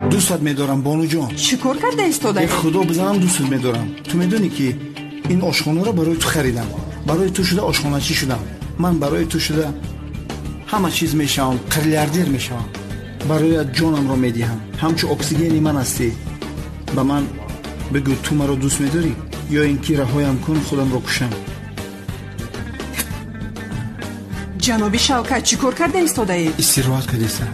Дӯстат медорам, Бонуҷон. Чӣ кор карда истодаӣ? Худо бизанам, дӯстат медорам. Ту медонӣ, ки ин ошхонаро барои ту харидам. Барои ту шуда ошхоначӣ шудам. Ман барои ту шуда ҳама чиз мешавам, миллиардер мешавам. Бароят ҷонамро медиҳам. Ҳамчу оксигени ман ҳастӣ. Ба ман бигӯ, ту маро дӯст медорӣ? Ё ин ки раҳоям кун, худамро кушам. Ҷаноби Шавкат, чӣ кор карда истодаед? Истироҳат кардистам.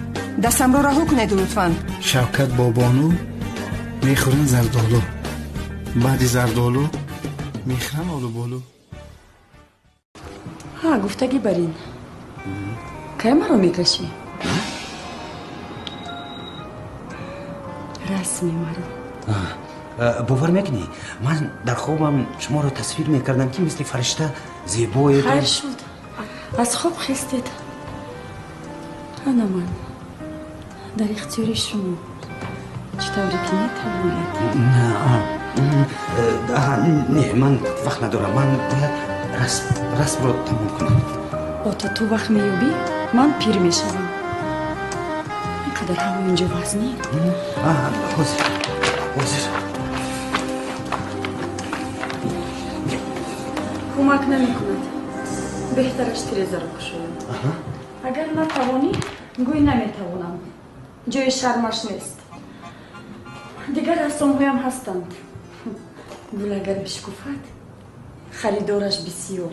Дастамро раҳо кунед, лутфан. Шавкат бо Бону мехӯранд зардолу. Баъди зардолу мехӯранд олуболу. Ҳа, гуфтагӣ бар ин. Кай маро мекашӣ? Расми маро. Бовар мекунӣ, ман дар хобам шуморо тасвир мекардам, ки мисли фаришта зебое. Хайр шуд, аз хоб хестед. Ана ман дар ихтиёри шумо, чӣ тавре ки метавонед. Не, ман вақт надорам, ман бояд расмро тамом кунам. Ото ту вақт меёбӣ, ман пир мешавам. Ин қадар ҳаво инҷо вазнин. Ҳозир, ҳозир. Кӯмак намекунад, беҳтараш тирезаро кушоям. Агар натавонӣ, гӯй наметавонам, ҷои шармаш нест. Дигар рассомҳоям ҳастанд. Гул агар бишкуфад, харидораш бисёр.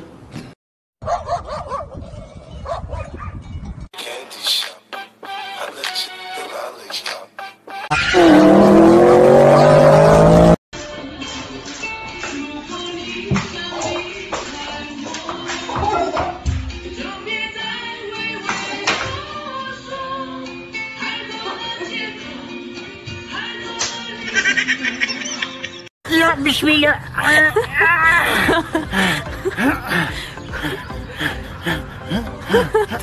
Бисмилла.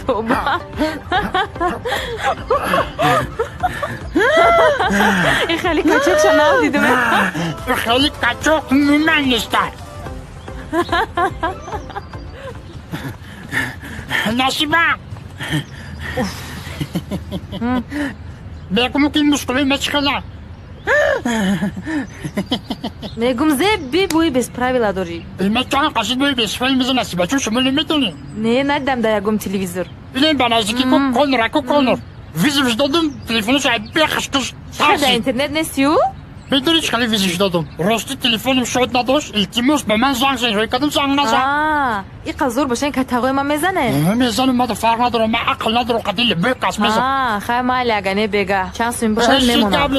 Тоба. Ин хеле качоқша нав дидум. Хеле качоқ умуман нестад. Насиба. Мегум, ки мушкили мечхела. Мегум, зеб би бӯи без правила дорӣ. Мечан қасид бӯи без правила меза, Насиба, чун шумо наметонӣ. Не, надидам дар ягон телевизор. Инем ба наздики ку Конор, аку Конор. Вызов додум, телефонаш бехашкаш. Дар интернет нестию? Медонӣ, чӣ хеле вызов додум? Рости, телефонам шод надошт, илтимос, ба ман занг зан. Рӯй кардам, занг назад. Иқа зур бошен, катағои ман мезанед? Мезанам, мада фарқ надорам, ман ақл надорам, қадили бекас мезан. Хай, майли, ага не бега. Чанд сум бошад, мемонам.